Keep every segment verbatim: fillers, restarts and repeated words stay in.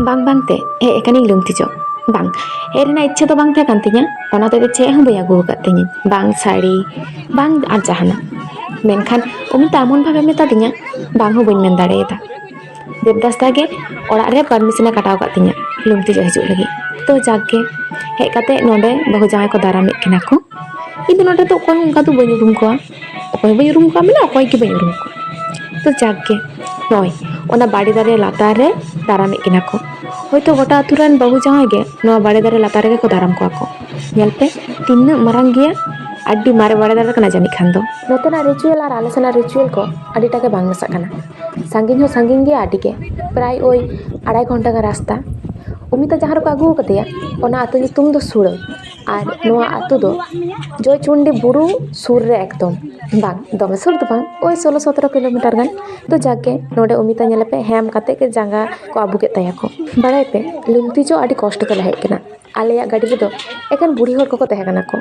ᱵᱟᱝ ᱵᱟᱝ ᱛᱮ ᱦᱮᱡ ᱟᱠᱟᱱᱟᱹᱧ ᱞᱩᱢᱛᱤ ᱡᱚᱜ᱾ ᱵᱟᱝ, ᱦᱮᱡ ᱨᱮᱱᱟᱜ ᱤᱪᱪᱷᱟᱹ ᱫᱚ ᱵᱟᱝ ᱛᱟᱦᱮᱸ ᱠᱟᱱ ᱛᱤᱧᱟᱹ, ᱚᱱᱟ ᱦᱚᱛᱮᱡ ᱛᱮ ᱪᱮᱫ ᱦᱚᱸ ᱵᱟᱹᱧ ᱟᱹᱜᱩ ᱟᱠᱟᱫ ᱛᱤᱧᱟᱹ, ᱵᱟᱝ ᱥᱟᱹᱲᱤ, ᱵᱟᱝ ᱟᱨ ᱡᱟᱦᱟᱱᱟᱜ᱾ ᱢᱮᱱᱠᱷᱟᱱ ᱚᱢᱤᱛᱟ ᱮᱢᱚᱱ ᱵᱷᱟᱵᱮ ᱢᱮᱛᱟᱫᱤᱧᱟ, ᱵᱟᱝ ᱦᱚᱸ ᱵᱟᱹᱧ ᱢᱮᱱ ᱫᱟᱲᱮᱭᱟᱫᱟ᱾ ᱫᱮᱵᱫᱟᱥ ᱫᱟ ᱜᱮ ᱚᱲᱟᱜ ᱨᱮ ᱯᱟᱨᱢᱤᱥᱚᱱᱮ ᱠᱟᱴᱟᱣ ᱟᱠᱟᱫ ᱛᱤᱧᱟᱹ ᱞᱩᱢᱛᱤ ᱡᱚᱜ ᱦᱤᱡᱩᱜ ᱞᱟᱹᱜᱤᱫ᱾ ᱛᱚ ᱡᱟᱠ ᱜᱮ, ᱦᱮᱡ ᱠᱟᱛᱮ ᱱᱚᱰᱮ ᱵᱟᱹᱦᱩ ᱡᱟᱶᱟᱭ ᱠᱚ ᱫᱟᱨᱟᱢᱮᱫ ᱠᱤᱱᱟ ᱠᱚ᱾ ᱤᱧ ᱫᱚ ᱱᱚᱰᱮ ᱫᱚ ᱚᱠᱚᱭ ᱦᱚᱸ ᱚᱱᱠᱟ ᱫᱚ ᱵᱟᱹᱧ ᱩᱨᱩᱢ ᱠᱚᱣᱟ, ᱚᱠᱚᱭ ᱦᱚᱸ ᱵᱟᱹᱧ ᱩᱨᱩᱢ ᱠᱚᱣᱟ, ᱢᱟᱱᱮ ᱚᱠᱚᱭ ᱜᱮ ᱵᱟᱹᱧ ᱩᱨᱩᱢ ᱠᱚᱣᱟ᱾ ᱛᱚ ᱡᱟᱠ ᱜᱮ, ᱱᱚᱜᱼᱚᱭ ᱚᱱᱟ ᱵᱟᱲᱮ ᱫᱟᱨᱮ ᱞᱟᱛᱟᱨ ᱨᱮ ᱫᱟᱨᱟᱢᱮᱫ ᱠᱤᱱᱟ ᱠᱚ᱾ ᱦᱳᱭᱛᱳ ᱜᱚᱴᱟ ᱟᱹᱛᱩ ᱨᱮᱱ ᱵᱟᱹᱦᱩ ᱡᱟᱶᱟᱭ ᱜᱮ ᱱᱚᱣᱟ ᱵᱟᱲᱮ ᱫᱟᱨᱮ ᱞᱟᱛᱟᱨ ᱨᱮᱜᱮ ᱠᱚ ᱫᱟᱨᱟᱢ ᱠᱚᱣᱟ ᱠᱚ᱾ ᱧᱮᱞ ᱯᱮ, ᱛᱤᱱᱟᱹᱜ ᱢᱟᱨᱟᱝ ᱜᱮᱭᱟ, ᱟᱹᱰᱤ ᱢᱟᱨᱮ ᱵᱟᱲᱮ ᱫᱟᱨᱮ ᱠᱟᱱᱟ ᱡᱟᱹᱱᱤᱡ ᱠᱷᱟᱱ ᱫᱚ᱾ ᱱᱚᱛᱮᱱᱟᱜ ᱨᱤᱪᱩᱭᱮᱞ ᱟᱨ ᱟᱞᱮ ᱥᱮᱱᱟᱜ ᱨᱤᱪᱩᱭᱮᱞ ᱠᱚ ᱟᱹᱰᱤᱴᱟ ᱜᱮ ᱵᱟᱝ ᱢᱮᱥᱟᱜ ᱠᱟᱱᱟ᱾ ᱥᱟᱺᱜᱤᱧ ᱦᱚᱸ ᱥᱟᱺᱜᱤᱧ ᱜᱮᱭᱟ ᱟᱹᱰᱤ ᱜᱮ, ᱯᱨᱟᱭ ᱳᱭ ᱟᱲᱟᱭ ᱜᱷᱚᱱᱴᱟ ᱜᱟᱱ ᱨᱟᱥᱛᱟ᱾ ᱚᱢᱤᱛᱟ ᱡᱟᱦᱟᱸ ᱨᱮᱠᱚ ᱟᱹᱜᱩ ᱟᱠᱟᱫᱮᱭᱟ, ᱚᱱᱟ ᱟᱹᱛᱩ ᱧᱩᱛᱩᱢ ᱫᱚ ᱥᱩᱲᱟᱹ᱾ ᱟᱨ ᱱᱚᱣᱟ ᱟᱹᱛᱩ ᱫᱚ ᱡᱚᱭᱪᱚᱱᱰᱤ ᱵᱩᱨᱩ ᱥᱩᱨ ᱨᱮ ᱮᱠᱫᱚᱢ᱾ ᱵᱟᱝ, ᱫᱚᱢᱮ ᱥᱩᱨ ᱫᱚ ᱵᱟᱝ, ᱳᱭ ᱥᱳᱞᱳ ᱥᱚᱛᱨᱚ ᱠᱤᱞᱳᱢᱤᱴᱟᱨ ᱜᱟᱱ᱾ ᱛᱚ ᱡᱟᱠ ᱜᱮ, ᱱᱚᱰᱮ ᱚᱢᱤᱛᱟ ᱧᱮᱞᱮ ᱯᱮ, ᱦᱮᱢ ᱠᱟᱛᱮ ᱜᱮ ᱡᱟᱸᱜᱟ ᱠᱚ ᱟᱹᱵᱩᱠ ᱮᱫ ᱛᱟᱭᱟ ᱠᱚ᱾ ᱵᱟᱲᱟᱭ ᱯᱮ, ᱞᱩᱢᱛᱤ ᱡᱚᱜ ᱟᱹᱰᱤ ᱠᱚᱥᱴᱚ ᱛᱮᱞᱮ ᱦᱮᱡ ᱠᱟᱱᱟ᱾ ᱟᱞᱮᱭᱟᱜ ᱜᱟᱹᱰᱤ ᱨᱮᱫᱚ ᱮᱠᱮᱱ ᱵᱩᱲᱦᱤ ᱦᱚᱲ ᱠᱚᱠᱚ ᱛᱟᱦᱮᱸ ᱠᱟᱱᱟ ᱠᱚ᱾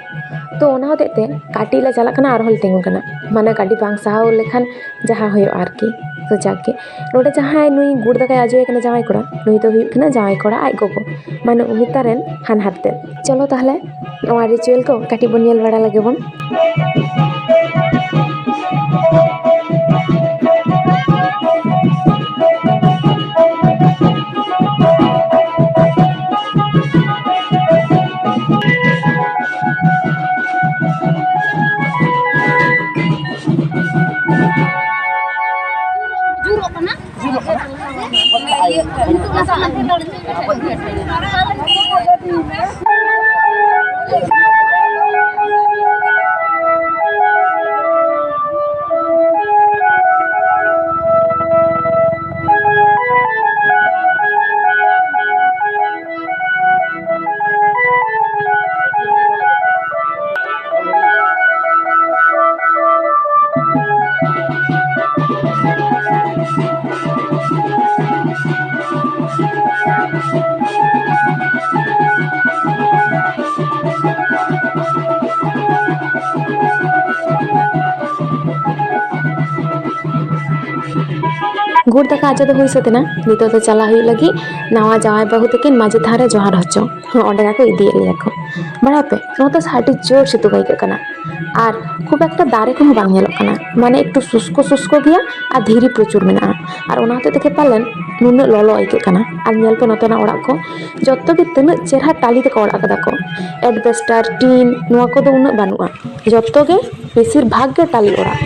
ᱛᱚ ᱚᱱᱟ ᱦᱚᱛᱮᱡ ᱛᱮ ᱠᱟᱹᱴᱤᱡ ᱞᱮ ᱪᱟᱞᱟᱜ ᱠᱟᱱᱟ, ᱟᱨᱦᱚᱸ ᱞᱮ ᱛᱤᱸᱜᱩᱱ ᱠᱟᱱᱟ, ᱢᱟᱱᱮ ᱜᱟᱹᱰᱤ ᱵᱟᱝ ᱥᱟᱦᱟᱣ ᱞᱮᱠᱷᱟᱱ ᱡᱟᱦᱟᱸ ᱦᱩᱭᱩᱜᱼᱟ ᱟᱨᱠᱤ᱾ ᱛᱚ ᱡᱟᱠ ᱜᱮ, ᱱᱚᱰᱮ ᱡᱟᱦᱟᱸᱭ ᱱᱩᱭ ᱜᱩᱲ ᱫᱟᱠᱟᱭ ᱟᱡᱚᱭᱮ ᱠᱟᱱᱟ ᱡᱟᱶᱟᱭ ᱠᱚᱲᱟ, ᱱᱩᱭ ᱫᱚ ᱦᱩᱭᱩᱜ ᱠᱟᱱᱟ ᱡᱟᱶᱟᱭ ᱠᱚᱲᱟ ᱟᱡ ᱜᱚᱜᱚ, ᱢᱟᱱᱮ ᱚᱢᱤᱛᱟ ᱨᱮᱱ ᱦᱟᱱᱦᱟᱨ ᱛᱮᱫ᱾ ᱪᱚᱞᱚ ᱛᱟᱦᱞᱮ, ᱱᱚᱣᱟ ᱨᱤᱪᱩᱭᱮᱞ ᱠᱚ ᱠᱟᱹᱴᱤᱡ ᱵᱚᱱ ᱧᱮᱞ ᱵᱟᱲᱟ ᱞᱮᱜᱮ ᱵᱚᱱ᱾ ᱜᱩᱲ ᱫᱟᱠᱟ ᱟᱡᱚ ᱫᱚ ᱦᱩᱭ ᱥᱟᱹᱛ ᱮᱱᱟ᱾ ᱱᱤᱛᱚᱜ ᱫᱚ ᱪᱟᱞᱟᱜ ᱦᱩᱭᱩᱜ ᱞᱟᱹᱜᱤᱫ ᱱᱟᱣᱟ ᱡᱟᱶᱟᱭ ᱵᱟᱹᱦᱩ ᱛᱟᱹᱠᱤᱱ ᱢᱟᱹᱡᱷᱤ ᱛᱷᱟᱱ ᱨᱮ ᱡᱚᱦᱟᱨ ᱦᱚᱪᱚ᱾ ᱦᱚᱸ, ᱚᱸᱰᱮ ᱜᱮᱠᱚ ᱤᱫᱤᱭᱮᱫ ᱞᱮᱭᱟ ᱠᱚ᱾ ᱵᱟᱲᱟᱭ ᱯᱮ, ᱱᱚᱛᱮ ᱥᱮ ᱟᱹᱰᱤ ᱡᱳᱨ ᱥᱤᱛᱩᱝ ᱟᱹᱭᱠᱟᱹᱜ ᱠᱟᱱᱟ᱾ ᱟᱨ ᱠᱷᱩᱵ ᱮᱠᱴᱟ ᱫᱟᱨᱮ ᱠᱚᱦᱚᱸ ᱵᱟᱝ ᱧᱮᱞᱚᱜ ᱠᱟᱱᱟ, ᱢᱟᱱᱮ ᱮᱠᱴᱩ ᱥᱩᱥᱠᱚ ᱥᱩᱥᱠᱚ ᱜᱮᱭᱟ᱾ ᱟᱨ ᱫᱷᱤᱨᱤ ᱯᱨᱚᱪᱩᱨ ᱢᱮᱱᱟᱜᱼᱟ᱾ ᱟᱨ ᱚᱱᱟ ᱦᱚᱛᱮᱡ ᱛᱮᱜᱮ ᱯᱟᱞᱮᱱ ᱱᱩᱱᱟᱹᱜ ᱞᱚᱞᱚ ᱟᱹᱭᱠᱟᱹᱜ ᱠᱟᱱᱟ᱾ ᱟᱨ ᱧᱮᱞ ᱯᱮ, ᱱᱚᱛᱮᱱᱟᱜ ᱚᱲᱟᱜ ᱠᱚ ᱡᱚᱛᱚ ᱜᱮ ᱛᱤᱱᱟᱹᱜ ᱪᱮᱨᱦᱟ ᱴᱟᱹᱞᱤ ᱛᱮᱠᱚ ᱚᱲᱟᱜ ᱠᱟᱫᱟ ᱠᱚ᱾ ᱮᱰᱵᱮᱥᱴᱟᱨ, ᱴᱤᱱ, ᱱᱚᱣᱟ ᱠᱚᱫᱚ ᱩᱱᱟᱹᱜ ᱵᱟᱹᱱᱩᱜᱼᱟ᱾ ᱡᱚᱛᱚ ᱜᱮ ᱵᱮᱥᱤᱨ ᱵᱷᱟᱜᱽ ᱜᱮ ᱴᱟᱹᱞᱤ ᱚᱲᱟᱜ᱾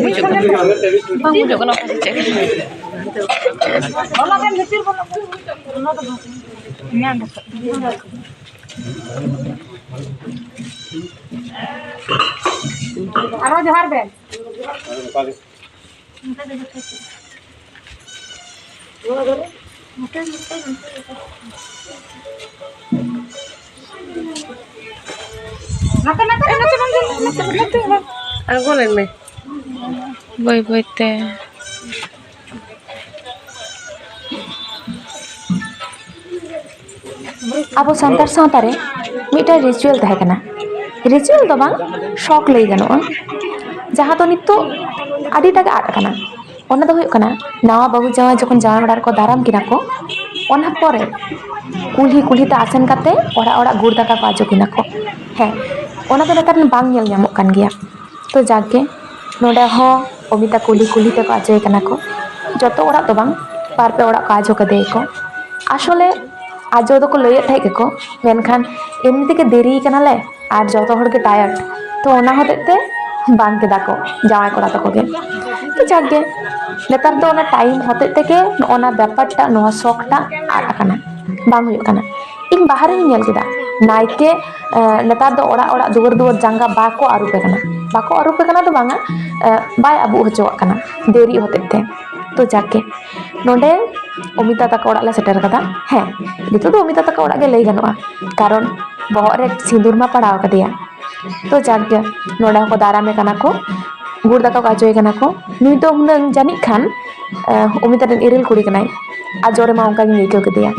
ᱵᱩᱡᱩᱜ ᱠᱟᱱᱟ᱾ ᱵᱟᱝ ᱵᱩᱡᱩᱜ ᱠᱟᱱᱟ ᱚᱠᱟ ᱥᱮᱫ ᱪᱮᱫ᱾ ᱟᱨᱚ ᱡᱚᱦᱟᱨ ᱵᱮᱱ᱾ ᱟᱬᱜᱚ ᱞᱮᱱ ᱢᱮ ᱵᱟᱹᱭ ᱵᱟᱹᱭ ᱛᱮ᱾ ᱟᱵᱚ ᱥᱟᱱᱛᱟᱲ ᱥᱟᱶᱛᱟ ᱨᱮ ᱢᱤᱫᱴᱟᱝ ᱨᱤᱪᱩᱣᱟᱞ ᱛᱟᱦᱮᱸ ᱠᱟᱱᱟ᱾ ᱨᱤᱪᱩᱣᱟᱞ ᱫᱚ ᱵᱟᱝ, ᱥᱚᱠ ᱞᱟᱹᱭ ᱜᱟᱱᱚᱜᱼᱟ, ᱡᱟᱦᱟᱸ ᱫᱚ ᱱᱤᱛᱚᱜ ᱟᱹᱰᱤᱴᱟ ᱜᱮ ᱟᱫ ᱟᱠᱟᱱᱟ᱾ ᱚᱱᱟ ᱫᱚ ᱦᱩᱭᱩᱜ ᱠᱟᱱᱟ, ᱱᱟᱣᱟ ᱵᱟᱹᱦᱩ ᱡᱟᱶᱟᱭ ᱡᱚᱠᱷᱚᱱ ᱡᱟᱶᱟᱭ ᱚᱲᱟᱜ ᱨᱮᱠᱚ ᱫᱟᱨᱟᱢ ᱠᱤᱱᱟ ᱠᱚ, ᱚᱱᱟ ᱯᱚᱨᱮ ᱠᱩᱞᱦᱤ ᱠᱩᱞᱦᱤ ᱛᱮ ᱟᱥᱮᱱ ᱠᱟᱛᱮ ᱚᱲᱟᱜ ᱚᱲᱟᱜ ᱜᱩᱲ ᱫᱟᱠᱟ ᱠᱚ ᱟᱡᱚ ᱠᱤᱱᱟ ᱠᱚ᱾ ᱦᱮᱸ, ᱚᱱᱟ ᱫᱚ ᱱᱮᱛᱟᱨ ᱵᱟᱝ ᱧᱮᱞ ᱧᱟᱢᱚᱜ ᱠᱟᱱ ᱜᱮᱭᱟ᱾ ᱛᱚ ᱡᱟᱠ ᱜᱮ, ᱱᱚᱰᱮ ᱦᱚᱸ ᱚᱢᱤᱛᱟ ᱠᱩᱞᱦᱤ ᱠᱩᱞᱦᱤ ᱛᱮᱠᱚ ᱟᱡᱚᱭᱮ ᱠᱟᱱᱟ ᱠᱚ᱾ ᱡᱚᱛᱚ ᱚᱲᱟᱜ ᱫᱚ ᱵᱟᱝ, ᱵᱟᱨ ᱯᱮ ᱚᱲᱟᱜ ᱠᱚ ᱟᱡᱚ ᱠᱟᱫᱮᱭᱟᱠᱚ᱾ ᱟᱥᱚᱞᱮ ᱟᱡᱚ ᱫᱚᱠᱚ ᱞᱟᱹᱭᱮᱫ ᱛᱟᱦᱮᱸᱫ ᱜᱮᱠᱚ, ᱢᱮᱱᱠᱷᱟᱱ ᱮᱢᱱᱤ ᱛᱮᱜᱮ ᱫᱮᱨᱤ ᱠᱟᱱᱟᱞᱮ ᱟᱨ ᱡᱚᱛᱚ ᱦᱚᱲ ᱜᱮ ᱴᱟᱭᱟᱨᱰ, ᱛᱚ ᱚᱱᱟ ᱦᱚᱛᱮᱡ ᱛᱮ ᱵᱟᱝ ᱠᱮᱫᱟ ᱠᱚ ᱡᱟᱶᱟᱭ ᱠᱚᱲᱟ ᱛᱟᱠᱚ ᱜᱮ᱾ ᱛᱚ ᱡᱟᱠ ᱜᱮ, ᱱᱮᱛᱟᱨ ᱫᱚ ᱚᱱᱟ ᱴᱟᱭᱤᱢ ᱦᱚᱛᱮᱡ ᱛᱮᱜᱮ ᱱᱚᱜᱼᱚ ᱱᱟ ᱵᱮᱯᱟᱨ ᱴᱟᱜ, ᱱᱚᱣᱟ ᱥᱚᱠ ᱴᱟᱜ ᱟᱫ ᱟᱠᱟᱱᱟ, ᱵᱟᱝ ᱦᱩᱭᱩᱜ ᱠᱟᱱᱟ᱾ ᱤᱧ ᱵᱟᱦᱨᱮ ᱨᱤᱧ ᱧᱮᱞ ᱠᱮᱫᱟ, ᱱᱟᱭᱠᱮ, ᱮ, ᱱᱮᱛᱟᱨ ᱫᱚ ᱚᱲᱟᱜ ᱚᱲᱟᱜ ᱫᱩᱣᱟᱹᱨ ᱫᱩᱣᱟᱹᱨ ᱡᱟᱸᱜᱟ ᱵᱟᱠᱚ ᱟᱹᱨᱩᱵᱮ ᱠᱟᱱᱟ, ᱵᱟᱠᱚ ᱟᱹᱨᱩᱵᱮ ᱠᱟᱱᱟ ᱫᱚ ᱵᱟᱝᱟ, ᱮ, ᱵᱟᱭ ᱟᱹᱵᱩᱜ ᱦᱚᱪᱚᱣᱟᱜ ᱠᱟᱱᱟ ᱫᱮᱨᱤ ᱦᱚᱛᱮᱡ ᱛᱮ᱾ ᱛᱚ ᱡᱟᱠ ᱜᱮ, ᱱᱚᱰᱮ ᱚᱢᱤᱛᱟ ᱛᱟᱠᱚ ᱚᱲᱟᱜ ᱞᱮ ᱥᱮᱴᱮᱨ ᱠᱟᱫᱟ᱾ ᱦᱮᱸ, ᱱᱤᱛᱚᱜ ᱫᱚ ᱚᱢᱤᱛᱟ ᱛᱟᱠᱚ ᱚᱲᱟᱜ ᱜᱮ ᱞᱟᱹᱭ ᱜᱟᱱᱚᱜᱼᱟ, ᱠᱟᱨᱚᱱ ᱵᱚᱦᱚᱜ ᱨᱮ ᱥᱤᱸᱫᱩᱨ ᱢᱟ ᱯᱟᱲᱟᱣ ᱠᱟᱫᱮᱭᱟ᱾ ᱛᱚ ᱡᱟᱠ ᱜᱮ, ᱱᱚᱰᱮ ᱦᱚᱸᱠᱚ ᱫᱟᱨᱟᱢᱮ ᱠᱟᱱᱟ ᱠᱚ, ᱜᱩᱲ ᱫᱟᱠᱟ ᱠᱚ ᱟᱡᱚᱭᱮ ᱠᱟᱱᱟ ᱠᱚ᱾ ᱱᱩᱭ ᱫᱚ ᱦᱩᱱᱟᱹᱝ ᱡᱟᱹᱱᱤᱡ ᱠᱷᱟᱱ, ᱮ, ᱚᱢᱤᱛᱟ ᱨᱮᱱ ᱤᱨᱤᱞ ᱠᱩᱲᱤ ᱠᱟᱱᱟᱭ᱾ ᱟᱡᱚ ᱨᱮᱢᱟ ᱚᱱᱠᱟ ᱜᱤᱧ ᱟᱹᱭᱠᱟᱹᱣ ᱠᱮᱫᱮᱭᱟ᱾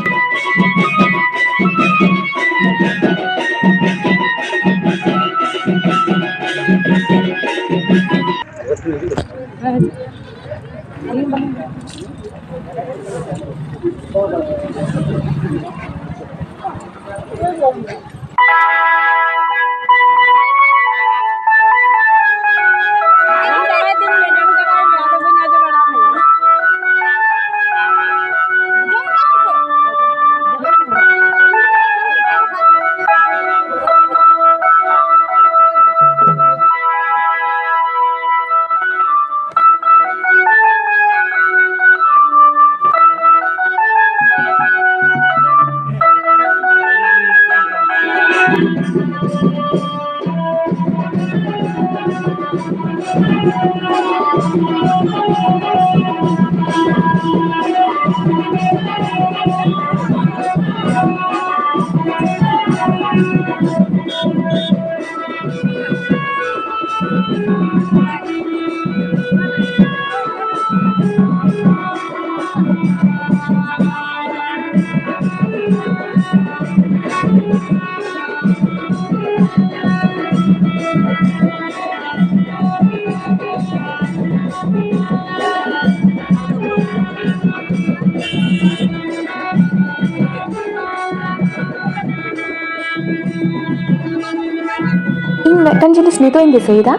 ᱤᱧ ᱢᱤᱫᱴᱟᱝ ᱡᱤᱱᱤᱥ ᱱᱤᱛᱚᱜ ᱤᱧ ᱫᱤᱥᱟᱹᱭᱮᱫᱟ,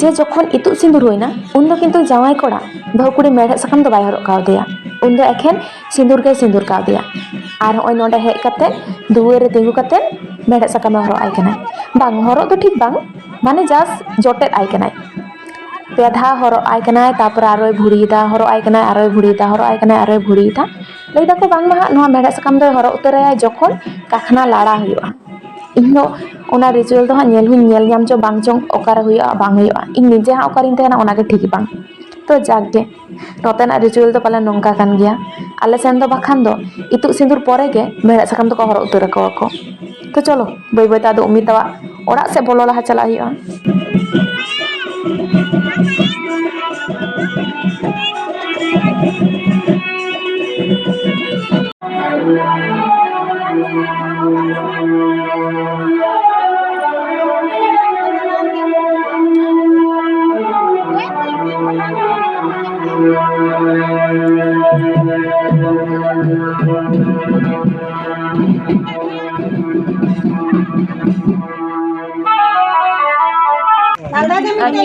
ᱡᱮ ᱡᱚᱠᱷᱚᱱ ᱤᱛᱩᱫ ᱥᱤᱸᱫᱩᱨ ᱦᱩᱭᱱᱟ, ᱩᱱᱫᱚ ᱠᱤᱱᱛᱩ ᱡᱟᱶᱟᱭ ᱠᱚᱲᱟ ᱵᱟᱹᱦᱩ ᱠᱩᱲᱤ ᱢᱮᱲᱦᱮᱫ ᱥᱟᱠᱟᱢ ᱫᱚ ᱵᱟᱭ ᱦᱚᱨᱚᱜ ᱠᱟᱣᱫᱮᱭᱟ, ᱩᱱᱫᱚ ᱮᱠᱷᱮᱱ ᱥᱤᱸᱫᱩᱨ ᱜᱮᱭ ᱥᱤᱸᱫᱩᱨ ᱠᱟᱣᱫᱮᱭᱟ᱾ ᱟᱨ ᱦᱚᱸᱜᱼᱚᱭ ᱱᱚᱰᱮ ᱦᱮᱡ ᱠᱟᱛᱮ ᱫᱩᱣᱟᱹᱨ ᱨᱮ ᱛᱤᱸᱜᱩ ᱠᱟᱛᱮ ᱢᱮᱲᱦᱮᱫ ᱥᱟᱠᱟᱢᱮ ᱦᱚᱨᱚᱜ ᱟᱭ ᱠᱟᱱᱟ᱾ ᱵᱟᱝ, ᱦᱚᱨᱚᱜ ᱫᱚ ᱴᱷᱤᱠ ᱵᱟᱝ, ᱢᱟᱱᱮ just ᱡᱚᱴᱮᱫ ᱟᱭ ᱠᱟᱱᱟᱭ᱾ ᱯᱮ ᱫᱷᱟᱣ ᱦᱚᱨᱚᱜ ᱟᱭ ᱠᱟᱱᱟᱭ, ᱛᱟᱨᱯᱚᱨᱮ ᱟᱨᱚᱭ ᱵᱷᱩᱲᱤᱭᱮᱫᱟ, ᱦᱚᱨᱚᱜ ᱟᱭ ᱠᱟᱱᱟᱭ, ᱟᱨᱚᱭ ᱵᱷᱩᱲᱤᱭᱮᱫᱟ, ᱦᱚᱨᱚᱜ ᱟᱭ ᱠᱟᱱᱟᱭ, ᱟᱨᱚᱭ ᱵᱷᱩᱲᱤᱭᱮᱫᱟ᱾ ᱞᱟᱹᱭ ᱫᱟᱠᱚ ᱵᱟᱝᱢᱟ ᱦᱟᱸᱜ ᱱᱚᱣᱟ ᱢᱮᱲᱦᱮᱫ ᱥᱟᱠᱟᱢ ᱫᱚᱭ ᱦᱚᱨᱚᱜ ᱩᱛᱟᱹᱨᱟᱭᱟ ᱡᱚᱠᱷᱚᱱ ᱠᱟᱠᱷᱱᱟ ᱞᱟᱲᱟ ᱦᱩᱭᱩᱜᱼᱟ᱾ ᱤᱧ ᱫᱚ ᱚᱱᱟ ritual ᱫᱚ ᱦᱟᱸᱜ ᱧᱮᱞ ᱦᱚᱸᱧ ᱧᱮᱞ ᱧᱟᱢ ᱪᱚ ᱵᱟᱝ ᱪᱚᱝ, ᱚᱠᱟᱨᱮ ᱦᱩᱭᱩᱜᱼᱟ ᱵᱟᱝ ᱦᱩᱭᱩᱜᱼᱟ, ᱤᱧ ᱱᱤᱡᱮ ᱦᱟᱸᱜ ᱚᱠᱟᱨᱤᱧ ᱛᱟᱦᱮᱱᱟ ᱚᱱᱟᱜᱮ ᱴᱷᱤᱠ ᱵᱟᱝ᱾ ᱛᱚ ᱡᱟᱠ ᱜᱮ, ᱱᱚᱛᱮᱱᱟᱜ ritual ᱫᱚ ᱯᱟᱞᱮ ᱱᱚᱝᱠᱟ ᱠᱟᱱ ᱜᱮᱭᱟ᱾ ᱟᱞᱮ ᱥᱮᱱ ᱫᱚ ᱵᱟᱠᱷᱟᱱ ᱫᱚ ᱤᱛᱩᱫ ᱥᱤᱸᱫᱩᱨ ᱯᱚᱨᱮ ᱜᱮ ᱢᱮᱲᱦᱮᱫ ᱥᱟᱠᱟᱢ ᱫᱚᱠᱚ ᱦᱚᱨᱚᱜ ᱩᱛᱟᱹᱨ ᱟᱠᱚᱣᱟ ᱠᱚ᱾ ᱛᱚ ᱪᱚᱞᱚ, ᱵᱟᱹᱭ ᱵᱟᱹᱭ ᱛᱮ ᱟᱫᱚ ᱩᱢᱤ ᱛᱟᱣᱟᱜ ᱚᱲᱟᱜ ᱥᱮᱫ ᱵᱚᱞᱚ ᱞᱟᱦᱟ ᱪᱟᱞᱟᱜ ᱦᱩᱭᱩᱜᱼᱟ᱾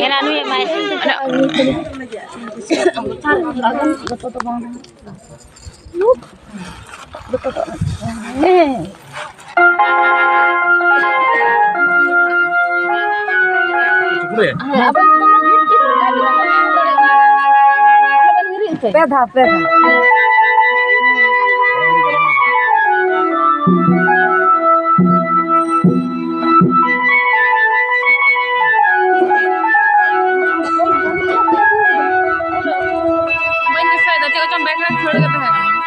ᱮᱱᱟ ᱱᱩᱭ ᱮᱢᱟᱭ ᱥᱮ᱾ ᱯᱮ ᱫᱷᱟᱣ, ᱯᱮ ᱫᱷᱟᱣ᱾ ᱵᱟᱹᱧ ᱫᱤᱥᱟᱹᱭᱮᱫᱟ, ᱪᱮᱫ ᱠᱚᱪᱚᱝ background ᱠᱷᱟᱹᱲ ᱜᱮ ᱛᱟᱦᱮᱸ ᱠᱟᱱᱟ᱾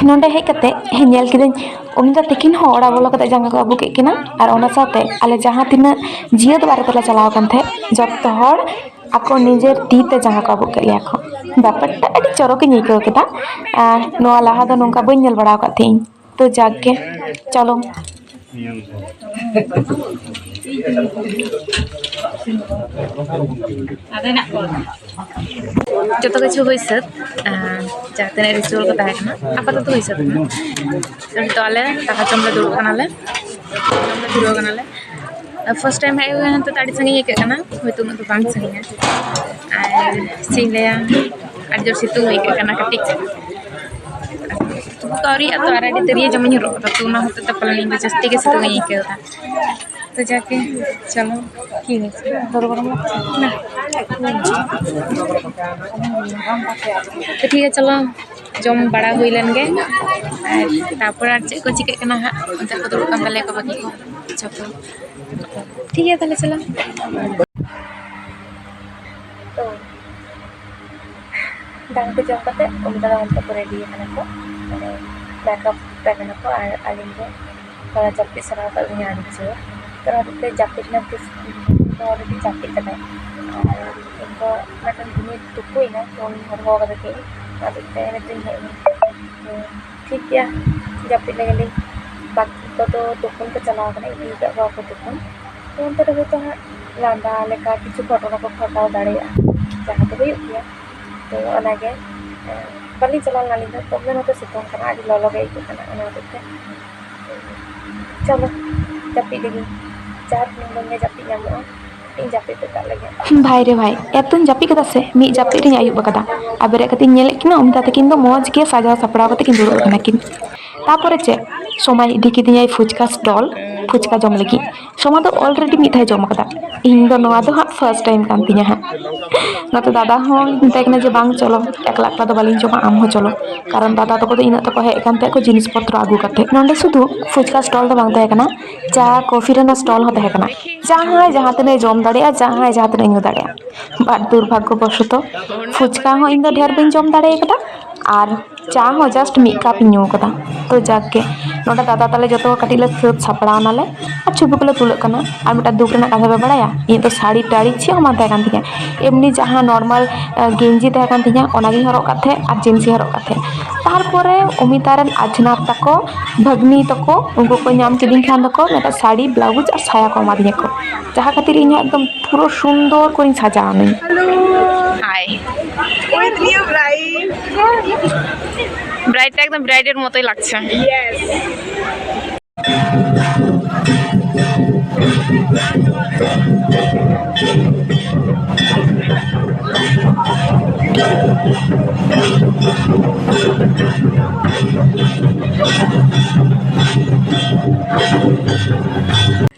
ᱱᱚᱸᱰᱮ ᱦᱮᱡ ᱠᱟᱛᱮ ᱧᱮᱞ ᱠᱤᱫᱟᱹᱧ, ᱩᱱᱤ ᱫᱚ ᱛᱤᱠᱤᱱ ᱦᱚᱸ ᱚᱲᱟᱜ ᱵᱚᱞᱚ ᱠᱟᱛᱮ ᱡᱟᱸᱜᱟ ᱠᱚ ᱟᱹᱵᱩᱠ ᱮᱫ ᱠᱤᱱᱟ᱾ ᱟᱨ ᱚᱱᱟ ᱥᱟᱶᱛᱮ ᱟᱞᱮ ᱡᱟᱦᱟᱸ ᱛᱤᱱᱟᱹᱜ ᱡᱤᱭᱟᱹᱛ ᱵᱟᱨᱮ ᱛᱮᱞᱮ ᱪᱟᱞᱟᱣ ᱟᱠᱟᱱ ᱛᱟᱦᱮᱸᱫ, ᱡᱚᱛᱚ ᱦᱚᱲ ᱟᱠᱚ ᱱᱤᱡᱮᱨ ᱛᱤ ᱛᱮ ᱡᱟᱸᱜᱟ ᱠᱚ ᱟᱹᱵᱩᱠ ᱠᱮᱫ ᱞᱮᱭᱟ ᱠᱚ᱾ ᱵᱮᱯᱟᱨᱴᱟ ᱟᱹᱰᱤ ᱪᱚᱨᱚᱠ ᱤᱧ ᱟᱹᱭᱠᱟᱹᱣ ᱠᱮᱫᱟ᱾ ᱟᱨ ᱱᱚᱣᱟ ᱞᱟᱦᱟ ᱫᱚ ᱱᱚᱝᱠᱟ ᱵᱟᱹᱧ ᱧᱮᱞ ᱵᱟᱲᱟ ᱟᱠᱟᱫ ᱛᱟᱦᱮᱸᱫ ᱤᱧ᱾ ᱛᱚ ᱡᱟᱠ ᱜᱮ, ᱪᱚᱞᱚ᱾ ᱡᱚᱛᱚ ᱠᱤᱪᱷᱩ ᱦᱩᱭ ᱥᱟᱹᱛ, ᱟᱨ ᱡᱟᱦᱟᱸ ᱛᱤᱱᱟᱹᱜ ritual ᱠᱚ ᱛᱟᱦᱮᱸ ᱠᱟᱱᱟ, ᱟᱯᱟᱛᱚᱛᱚ ᱦᱩᱭ ᱥᱟᱹᱛ ᱠᱟᱱᱟ᱾ ᱱᱤᱛᱚᱜ ᱟᱞᱮ ᱫᱟᱠᱟ ᱡᱚᱢ ᱞᱮ ᱫᱩᱲᱩᱵ ᱠᱟᱱᱟᱞᱮ, ᱡᱚᱢ ᱞᱮ ᱫᱷᱩᱨᱟᱹᱣ ᱠᱟᱱᱟᱞᱮ᱾ ᱯᱷᱟᱨᱥᱴ ᱴᱟᱭᱤᱢ ᱦᱮᱡ ᱦᱩᱭ ᱠᱟᱱᱟ, ᱛᱚ ᱟᱹᱰᱤ ᱥᱟᱺᱜᱤᱧ ᱟᱹᱭᱠᱟᱹᱜ ᱠᱟᱱᱟ, ᱦᱳᱭᱛᱳ ᱩᱱᱟᱹᱜ ᱫᱚ ᱵᱟᱝ ᱥᱟᱺᱜᱤᱧᱟ᱾ ᱟᱨ ᱪᱮᱫ ᱤᱧ ᱞᱟᱹᱭᱟ, ᱟᱹᱰᱤ ᱡᱳᱨ ᱥᱤᱛᱩᱝ ᱟᱹᱭᱠᱟᱹᱜ ᱠᱟᱱᱟ ᱠᱟᱹᱴᱤᱡ᱾ ᱥᱤᱛᱩᱝ ᱠᱚ ᱟᱹᱣᱨᱤᱭᱟᱜᱼᱟ ᱛᱚ, ᱟᱨ ᱟᱹᱰᱤ ᱫᱟᱹᱨᱭᱟᱹ ᱡᱚᱢᱤᱧ ᱦᱚᱨᱚᱜ ᱠᱟᱫᱟ, ᱛᱚ ᱚᱱᱟ ᱦᱚᱛᱮᱡ ᱛᱮ ᱯᱟᱞᱮᱱ ᱤᱧ ᱫᱚ ᱡᱟᱹᱥᱛᱤ ᱜᱮ ᱥᱤᱛᱩᱝ ᱤᱧ ᱟᱹᱭᱠᱟᱹᱣ ᱮᱫᱟ᱾ ᱛᱚ ᱡᱟᱠᱮ, ᱪᱚᱞᱚ, ᱴᱷᱤᱠ ᱟᱪᱷᱮ, ᱫᱚᱨ ᱜᱚᱨᱚᱢ ᱞᱟᱜᱟᱜ ᱠᱟᱱᱟ᱾ ᱛᱚ ᱴᱷᱤᱠ ᱟᱪᱷᱮ, ᱪᱚᱞᱚ, ᱡᱚᱢ ᱵᱟᱲᱟ ᱦᱩᱭ ᱞᱮᱱ ᱜᱮ, ᱟᱨ ᱛᱟᱨᱯᱚᱨ ᱟᱨ ᱪᱮᱫ ᱠᱚ ᱪᱤᱠᱟᱹᱜ ᱠᱟᱱᱟ ᱦᱟᱸᱜ, ᱚᱱᱛᱮ ᱠᱚ ᱫᱩᱲᱩᱵ ᱠᱟᱱ ᱛᱟᱞᱮᱭᱟ ᱠᱚ ᱵᱟᱹᱠᱤ ᱠᱚ ᱡᱚᱛᱚ᱾ ᱴᱷᱤᱠ ᱜᱮᱭᱟ, ᱛᱟᱦᱞᱮ ᱪᱚᱞᱚ᱾ ᱛᱚ ᱫᱟᱠᱟ ᱠᱚ ᱡᱚᱢ ᱠᱟᱛᱮ ᱩᱱᱤ ᱫᱟᱫᱟ ᱚᱱᱛᱮ ᱠᱚ ᱨᱮᱰᱤ ᱟᱠᱟᱱᱟ ᱠᱚ, ᱢᱟᱱᱮ ᱢᱮᱠᱟᱯ ᱠᱟᱱᱟ ᱠᱚ, ᱟᱨ ᱟᱹᱞᱤᱧ ᱫᱚ ᱛᱷᱚᱲᱟ ᱡᱟᱹᱯᱤᱫ ᱥᱟᱱᱟ ᱟᱠᱟᱫ ᱞᱤᱧᱟ ᱟᱹᱰᱤ ᱡᱳᱨ᱾ ᱛᱚ ᱚᱱᱟ ᱦᱚᱛᱮᱡ ᱛᱮ ᱡᱟᱹᱯᱤᱫ ᱨᱮᱱᱟᱜ ᱯᱨᱤᱥ-, ᱫᱚ ᱟᱹᱰᱤ ᱡᱟᱹᱯᱤᱫ ᱠᱟᱫᱟᱭ᱾ ᱟᱨ ᱤᱧ ᱫᱚ ᱢᱤᱫᱴᱮᱱ ᱫᱷᱩᱢᱤ ᱛᱩᱯᱩᱭᱮᱱᱟ, ᱯᱷᱳᱱ ᱦᱚᱨᱦᱚ ᱠᱟᱫᱟ ᱠᱤᱱ, ᱚᱱᱟ ᱦᱚᱛᱮᱡ ᱛᱮ ᱱᱤᱛᱚᱜ ᱤᱧ ᱦᱮᱡ ᱮᱱᱟ᱾ ᱛᱚ ᱴᱷᱤᱠ ᱜᱮᱭᱟ, ᱡᱟᱹᱯᱤᱫ ᱞᱮᱜᱮ ᱞᱤᱧ᱾ ᱵᱟᱹᱠᱤ ᱠᱚᱫᱚ ᱛᱩᱯᱩᱱ ᱠᱚ ᱪᱟᱞᱟᱣ ᱠᱟᱱᱟ, ᱤᱫᱤ ᱟᱠᱟᱫ ᱠᱚᱣᱟ ᱠᱚ ᱛᱩᱯᱩᱱ᱾ ᱛᱚ ᱚᱱᱛᱮ ᱨᱮ ᱦᱚᱭᱛᱳ ᱦᱟᱸᱜ ᱞᱟᱸᱫᱟ ᱞᱮᱠᱟ ᱠᱤᱪᱷᱩ ᱜᱷᱚᱴᱚᱱᱟ ᱠᱚ ᱜᱷᱚᱴᱟᱣ ᱫᱟᱲᱮᱭᱟᱜᱼᱟ, ᱡᱟᱦᱟᱸ ᱫᱚ ᱦᱩᱭᱩᱜ ᱜᱮᱭᱟ᱾ ᱛᱚ ᱚᱱᱟᱜᱮ, ᱮ, ᱵᱟᱹᱞᱤᱧ ᱪᱟᱞᱟᱣ ᱞᱮᱱᱟ ᱟᱹᱞᱤᱧ ᱫᱚ᱾ ᱛᱚᱵᱮ ᱱᱚᱛᱮ ᱥᱤᱛᱩᱝ ᱠᱟᱱᱟ, ᱟᱹᱰᱤ ᱞᱚᱞᱚ ᱜᱮ ᱟᱹᱭᱠᱟᱹᱜ ᱠᱟᱱᱟ, ᱚᱱᱟ ᱦᱚᱛᱮᱡ ᱛᱮ ᱪᱚᱞᱚ ᱡᱟᱹᱯᱤᱫ ᱞᱮᱜᱮ, ᱡᱟᱦᱟᱸ ᱛᱤᱱ ᱩᱰᱟᱹᱝ ᱜᱮ ᱡᱟᱹᱯᱤᱫ ᱧᱟᱢᱚᱜᱼᱟ, ᱤᱧ ᱡᱟᱹᱯᱤᱫ ᱠᱟᱜ ᱞᱮᱜᱮ᱾ ᱵᱷᱟᱭ ᱨᱮ ᱵᱷᱟᱭ, ᱮᱛᱚᱧ ᱡᱟᱹᱯᱤᱫ ᱠᱮᱫᱟ ᱥᱮ, ᱢᱤᱫ ᱡᱟᱹᱯᱤᱫ ᱨᱤᱧ ᱟᱹᱭᱩᱵ ᱟᱠᱟᱫᱟ᱾ ᱟᱨ ᱵᱮᱨᱮᱫ ᱠᱟᱛᱮᱧ ᱧᱮᱞᱮᱫ ᱠᱤᱱᱟ, ᱚᱢᱤᱛᱟ ᱛᱟᱹᱠᱤᱱ ᱫᱚ ᱢᱚᱡᱽ ᱜᱮ ᱥᱟᱡᱟᱣ ᱥᱟᱯᱲᱟᱣ ᱠᱟᱛᱮ ᱠᱤᱱ ᱫᱩᱲᱩᱵ ᱟᱠᱟᱱᱟ ᱠᱤᱱ᱾ ᱛᱟᱯᱚᱨᱮ ᱪᱮᱫ, ᱥᱚᱢᱟᱭ ᱤᱫᱤ ᱠᱤᱫᱤᱧᱟᱭ ᱯᱷᱩᱪᱠᱟ ᱥᱴᱚᱞ, ᱯᱷᱩᱪᱠᱟ ᱡᱚᱢ ᱞᱟᱹᱜᱤᱫ᱾ ᱥᱚᱢᱟ ᱫᱚ ᱚᱞᱨᱮᱰᱤ ᱢᱤᱫ ᱫᱷᱟᱣ ᱡᱚᱢ ᱟᱠᱟᱫᱟ, ᱤᱧ ᱫᱚ ᱱᱚᱣᱟ ᱫᱚ ᱦᱟᱸᱜ ᱯᱷᱟᱨᱥᱴ ᱴᱟᱭᱤᱢ ᱠᱟᱱ ᱛᱤᱧᱟᱹ ᱦᱟᱸᱜ᱾ ᱱᱚᱛᱮ ᱫᱟᱫᱟ ᱦᱚᱸ ᱢᱮᱛᱟᱭ ᱠᱟᱱᱟ ᱡᱮ, "ᱵᱟᱝ, ᱪᱚᱞᱚ, ᱮᱠᱞᱟ ᱮᱠᱞᱟ ᱫᱚ ᱵᱟᱹᱞᱤᱧ ᱡᱚᱢᱟ, ᱟᱢ ᱦᱚᱸ ᱪᱚᱞᱚ", ᱠᱟᱨᱚᱱ ᱫᱟᱫᱟ ᱛᱟᱠᱚ ᱫᱚ ᱤᱱᱟᱹᱜ ᱛᱮᱠᱚ ᱦᱮᱡ ᱟᱠᱟᱱ ᱛᱟᱦᱮᱸᱫ ᱠᱚ ᱡᱤᱱᱤᱥ ᱯᱚᱛᱨᱚ ᱟᱹᱜᱩ ᱠᱟᱛᱮ᱾ ᱱᱚᱸᱰᱮ ᱥᱩᱫᱷᱩ ᱯᱷᱩᱪᱠᱟ ᱥᱴᱚᱞ ᱫᱚ ᱵᱟᱝ ᱛᱟᱦᱮᱸ ᱠᱟᱱᱟ, ᱪᱟ, ᱠᱚᱯᱷᱤ ᱨᱮᱱᱟᱜ ᱥᱴᱚᱞ ᱦᱚᱸ ᱛᱟᱦᱮᱸ ᱠᱟᱱᱟ᱾ ᱡᱟᱦᱟᱸᱭ ᱡᱟᱦᱟᱸ ᱛᱤᱱᱟᱹᱜ ᱡᱚᱢ ᱫᱟᱲᱮᱭᱟᱜᱼᱟ, ᱡᱟᱦᱟᱸᱭ ᱡᱟᱦᱟᱸ ᱛᱤᱱᱟᱹᱜ ᱧᱩ ᱫᱟᱲᱮᱭᱟᱜᱼᱟ᱾ ᱵᱟᱴ ᱫᱩᱨᱵᱷᱟᱜᱽᱜᱚ ᱵᱚᱥᱚᱛᱚ ᱯᱷᱩᱪᱠᱟ ᱦᱚᱸ ᱤᱧ ᱫᱚ ᱰᱷᱮᱨ ᱵᱟᱹᱧ ᱡᱚᱢ ᱫᱟᱲᱮ ᱠᱟᱫᱟ, ᱟᱨ ᱪᱟ ᱦᱚᱸ ᱡᱟᱥᱴ ᱢᱤᱫ ᱠᱟᱯ ᱤᱧ ᱧᱩ ᱠᱟᱫᱟ᱾ ᱛᱚ ᱡᱟᱠ ᱜᱮ, ᱱᱚᱰᱮ ᱫᱟᱫᱟ ᱛᱟᱞᱮ ᱡᱚᱛᱚ ᱦᱚᱲ ᱠᱟᱹᱴᱤᱡ ᱞᱮ ᱥᱟᱹᱛ ᱥᱟᱯᱲᱟᱣ ᱱᱟᱞᱮ, ᱟᱨ ᱪᱷᱚᱵᱤ ᱠᱚᱞᱮ ᱛᱩᱞᱟᱹᱜ ᱠᱟᱱᱟ᱾ ᱟᱨ ᱢᱤᱫᱴᱟᱝ ᱫᱩᱠ ᱨᱮᱱᱟᱜ ᱠᱟᱛᱷᱟ ᱯᱮ ᱵᱟᱲᱟᱭᱟ, ᱤᱧᱟᱹᱜ ᱫᱚ ᱥᱟᱹᱲᱤ ᱴᱟᱹᱲᱤ ᱪᱮᱫ ᱦᱚᱸ ᱵᱟᱝ ᱛᱟᱦᱮᱸ ᱠᱟᱱ ᱛᱤᱧᱟᱹ, ᱮᱢᱱᱤ ᱡᱟᱦᱟᱸ ᱱᱚᱨᱢᱟᱞ, ᱟᱸ, ᱜᱮᱧᱡᱤ ᱛᱟᱦᱮᱸ ᱠᱟᱱ ᱛᱤᱧᱟᱹ, ᱚᱱᱟᱜᱤᱧ ᱦᱚᱨᱚᱜ ᱠᱟᱫ ᱛᱟᱦᱮᱸᱫ᱾ ᱟᱨ ᱡᱤᱱᱥᱤᱧ ᱦᱚᱨᱚᱜ ᱠᱟᱫ ᱛᱟᱦᱮᱸᱫ᱾ ᱛᱟᱨᱯᱚᱨᱮ ᱚᱢᱤᱛᱟ ᱨᱮᱱ ᱟᱡᱷᱱᱟᱨ ᱛᱟᱠᱚ, ᱵᱷᱟᱹᱜᱽᱱᱤ ᱛᱟᱠᱚ, ᱩᱱᱠᱩ ᱠᱚ ᱧᱟᱢ ᱠᱤᱫᱤᱧ ᱠᱷᱟᱱ ᱫᱚᱠᱚ ᱢᱤᱫᱴᱟᱝ ᱥᱟᱹᱲᱤ, ᱵᱞᱟᱣᱩᱡᱽ ᱟᱨ ᱥᱟᱭᱟ ᱠᱚ ᱮᱢᱟᱫᱤᱧᱟ ᱠᱚ, ᱡᱟᱦᱟᱸ ᱠᱷᱟᱹᱛᱤᱨ ᱤᱧ ᱮᱠᱫᱚᱢ ᱯᱩᱨᱟᱹ ᱥᱩᱱᱫᱚᱨ ᱠᱚᱨᱮᱧ ᱥᱟᱡᱟᱣ ᱱᱟᱹᱧ᱾ হাই। ওই নিউ ব্রাইড। ব্রাইডটা একদম ব্রাইডের মতোই লাগছে। ইয়েস।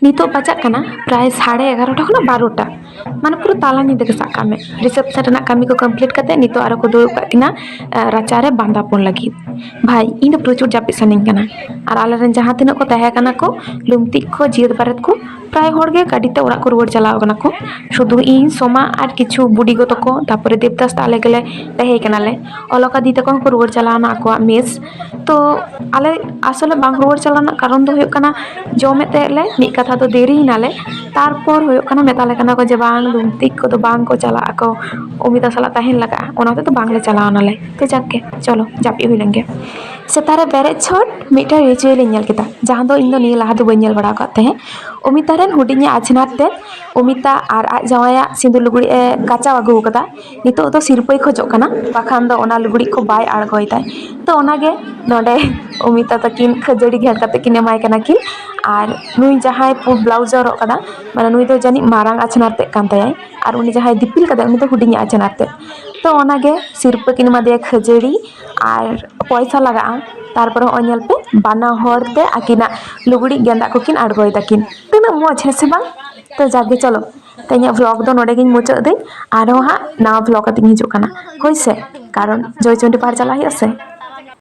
ᱱᱤᱛᱚᱜ ᱵᱟᱡᱟᱜ ᱠᱟᱱᱟ ᱯᱨᱟᱭ ᱥᱟᱲᱮ ᱮᱜᱟᱨᱚᱴᱟ ᱠᱷᱚᱱᱟᱜ ᱵᱟᱨᱚᱴᱟ, ᱢᱟᱱᱮ ᱯᱩᱨᱟᱹ ᱛᱟᱞᱟ ᱧᱤᱫᱟᱹ ᱜᱮ ᱥᱟᱵ ᱠᱟᱜ ᱢᱮ᱾ ᱨᱤᱥᱮᱯᱥᱚᱱ ᱨᱮᱱᱟᱜ ᱠᱟᱹᱢᱤ ᱠᱚ ᱠᱚᱢᱯᱞᱤᱴ ᱠᱟᱛᱮ ᱱᱤᱛᱚᱜ ᱟᱨᱚ ᱠᱚ ᱫᱩᱲᱩᱵ ᱠᱟᱜ ᱠᱤᱱᱟ, ᱟᱸ, ᱨᱟᱪᱟᱨᱮ ᱵᱟᱸᱫᱟᱯᱚᱱ ᱞᱟᱹᱜᱤᱫ᱾ ᱵᱷᱟᱭ, ᱤᱧ ᱫᱚ ᱯᱨᱚᱪᱩᱨ ᱡᱟᱹᱯᱤᱫ ᱥᱟᱱᱟᱧ ᱠᱟᱱᱟ᱾ ᱟᱨ ᱟᱞᱮᱨᱮᱱ ᱡᱟᱦᱟᱸ ᱛᱤᱱᱟᱹᱜ ᱠᱚ ᱛᱟᱦᱮᱸ ᱠᱟᱱᱟ ᱠᱚ, ᱞᱩᱢᱛᱤᱡ ᱠᱚ, ᱡᱤᱭᱟᱹᱛ ᱵᱟᱨᱮᱛ ᱠᱚ, ᱯᱨᱟᱭ ᱦᱚᱲ ᱜᱮ ᱜᱟᱹᱰᱤ ᱛᱮ ᱚᱲᱟᱜ ᱠᱚ ᱨᱩᱣᱟᱹᱲ ᱪᱟᱞᱟᱣ ᱠᱟᱱᱟ ᱠᱚ᱾ ᱥᱩᱫᱷᱩ ᱤᱧ, ᱥᱳᱢᱟ ᱟᱨ ᱠᱤᱪᱷᱩ ᱵᱩᱰᱤ ᱜᱚ ᱛᱟᱠᱚ, ᱛᱟᱯᱚᱨᱮ ᱫᱮᱵᱫᱟᱥ ᱛᱟᱞᱮ ᱜᱮᱞᱮ ᱛᱟᱦᱮᱸ ᱠᱟᱱᱟᱞᱮ᱾ ᱚᱞᱚᱠᱟ ᱫᱤ ᱛᱟᱠᱚ ᱦᱚᱸᱠᱚ ᱨᱩᱣᱟᱹᱲ ᱪᱟᱞᱟᱣᱱᱟ ᱟᱠᱚᱣᱟᱜ ᱢᱮᱥ᱾ ᱛᱚ ᱟᱞᱮ ᱟᱥᱚᱞᱮ ᱵᱟᱝ ᱨᱩᱣᱟᱹᱲ ᱪᱟᱞᱟᱣ ᱨᱮᱱᱟᱜ ᱠᱟᱨᱚᱱ ᱫᱚ ᱦᱩᱭᱩᱜ ᱠᱟᱱᱟ, ᱡᱚᱢᱮᱫ ᱛᱟᱦᱮᱸᱫ ᱞᱮ, ᱢᱤᱫ ᱠᱟᱛᱷᱟ ᱫᱚ ᱫᱮᱨᱤᱭᱮᱱᱟᱞᱮ᱾ ᱛᱟᱨᱯᱚᱨ ᱦᱩᱭᱩᱜ ᱠᱟᱱᱟ, ᱢᱮᱛᱟᱞᱮ ᱠᱟᱱᱟ ᱠᱚ ᱡᱮ ᱵᱟᱝ, ᱞᱩᱢᱛᱤᱡ ᱠᱚᱫᱚ ᱵᱟᱝ ᱠᱚ ᱪᱟᱞᱟᱜ ᱟᱠᱚ, ᱚᱢᱤᱛᱟ ᱥᱟᱞᱟᱜ ᱛᱟᱦᱮᱱ ᱞᱟᱜᱟᱜᱼᱟ, ᱚᱱᱟ ᱦᱚᱛᱮᱡ ᱛᱮ ᱵᱟᱝᱞᱮ ᱪᱟᱞᱟᱣ ᱱᱟᱞᱮ᱾ ᱛᱚ ᱡᱟᱠ ᱜᱮ, ᱪᱚᱞᱚ ᱡᱟᱹᱯᱤᱫ ᱦᱩᱭ ᱞᱮᱱ ᱜᱮ᱾ ᱥᱮᱛᱟᱜ ᱨᱮ ᱵᱮᱨᱮᱫ ᱪᱷᱚᱴ ᱢᱤᱫᱴᱮᱱ ᱨᱤᱪᱩᱭᱮᱞ ᱤᱧ ᱧᱮᱞ ᱠᱮᱫᱟ, ᱡᱟᱦᱟᱸ ᱫᱚ ᱤᱧ ᱫᱚ ᱱᱤᱭᱟᱹ ᱞᱟᱦᱟ ᱫᱚ ᱵᱟᱹᱧ ᱧᱮᱞ ᱵᱟᱲᱟ ᱟᱠᱟᱫ ᱛᱟᱦᱮᱸᱫ᱾ ᱚᱢᱤᱛᱟ ᱨᱮᱱ ᱦᱩᱰᱤᱧᱤᱡ ᱟᱡᱷᱱᱟᱨ ᱛᱮ ᱚᱢᱤᱛᱟ ᱟᱨ ᱟᱡ ᱡᱟᱶᱟᱭᱟᱜ ᱥᱤᱸᱫᱩᱨ ᱞᱩᱜᱽᱲᱤᱡ ᱮ ᱠᱟᱪᱟᱣ ᱟᱹᱜᱩ ᱟᱠᱟᱫᱟ᱾ ᱱᱤᱛᱚᱜ ᱫᱚ ᱥᱤᱨᱯᱟᱹᱭ ᱠᱷᱚᱡᱚᱜ ᱠᱟᱱᱟ, ᱵᱟᱠᱷᱟᱱ ᱫᱚ ᱚᱱᱟ ᱞᱩᱜᱽᱲᱤᱡ ᱠᱚ ᱵᱟᱭ ᱟᱬᱜᱚᱭ ᱛᱟᱭ᱾ ᱛᱚ ᱚᱱᱟᱜᱮ ᱱᱚᱰᱮ ᱚᱢᱤᱛᱟ ᱛᱟᱹᱠᱤᱱ ᱠᱷᱟᱹᱡᱟᱹᱲᱤ ᱜᱷᱮᱸᱴ ᱠᱟᱛᱮ ᱠᱤᱱ ᱮᱢᱟᱭ ᱠᱟᱱᱟ ᱠᱤᱱ᱾ ᱟᱨ ᱱᱩᱭ ᱡᱟᱦᱟᱸᱭ ᱯᱩ-, ᱵᱞᱟᱣᱩᱡ ᱮ ᱦᱚᱨᱚᱜ ᱠᱟᱫᱟ, ᱢᱟᱱᱮ ᱱᱩᱭ ᱫᱚ ᱡᱟᱹᱱᱤᱡ ᱢᱟᱨᱟᱝ ᱟᱡᱷᱱᱟᱨ ᱛᱮᱫ ᱠᱟᱱ ᱛᱟᱭᱟᱭ, ᱟᱨ ᱩᱱᱤ ᱡᱟᱦᱟᱸᱭ ᱫᱤᱯᱤᱞ ᱠᱟᱫᱟᱭ ᱩᱱᱤ ᱫᱚ ᱦᱩᱰᱤᱧᱤᱡ ᱟᱡᱷᱱᱟᱨ ᱛᱮᱫ᱾ ᱛᱚ ᱚᱱᱟᱜᱮ ᱥᱤᱨᱯᱟᱹ ᱠᱤᱱ ᱮᱢᱟᱫᱮᱭᱟ ᱠᱷᱟᱹᱡᱟᱹᱲᱤ ᱟᱨ ᱯᱚᱭᱥᱟ ᱞᱟᱜᱟᱜᱼᱟ᱾ ᱛᱟᱨᱯᱚᱨᱮ ᱦᱚᱸᱜᱼᱚᱭ ᱧᱮᱞ ᱯᱮ, ᱵᱟᱱᱟ ᱦᱚᱲ ᱛᱮ ᱟᱹᱠᱤᱱᱟᱜ ᱞᱩᱜᱽᱲᱤᱡ ᱜᱮᱸᱫᱟᱜ ᱠᱚᱠᱤᱱ ᱟᱬᱜᱚᱭ ᱫᱟᱹᱠᱤᱱ᱾ ᱛᱤᱱᱟᱹᱜ ᱢᱚᱡᱽ, ᱦᱮᱸ ᱥᱮ ᱵᱟᱝ? ᱛᱚ ᱡᱟᱠ ᱜᱮ, ᱪᱚᱞᱚ, ᱛᱮᱦᱮᱧᱟᱜ ᱵᱷᱞᱚᱜ ᱫᱚ ᱱᱚᱰᱮ ᱜᱤᱧ ᱢᱩᱪᱟᱹᱫ ᱫᱟᱹᱧ᱾ ᱟᱨᱦᱚᱸ ᱦᱟᱸᱜ ᱱᱟᱣᱟ ᱵᱷᱞᱚᱜ ᱠᱟᱛᱮᱧ ᱦᱤᱡᱩᱜ ᱠᱟᱱᱟ, ᱦᱳᱭ ᱥᱮ? ᱠᱟᱨᱚᱱ ᱡᱚᱭᱪᱚᱱᱰᱤ ᱯᱟᱦᱟᱲ ᱪᱟᱞᱟᱜ ᱦᱩᱭᱩᱜᱼᱟ ᱥᱮ᱾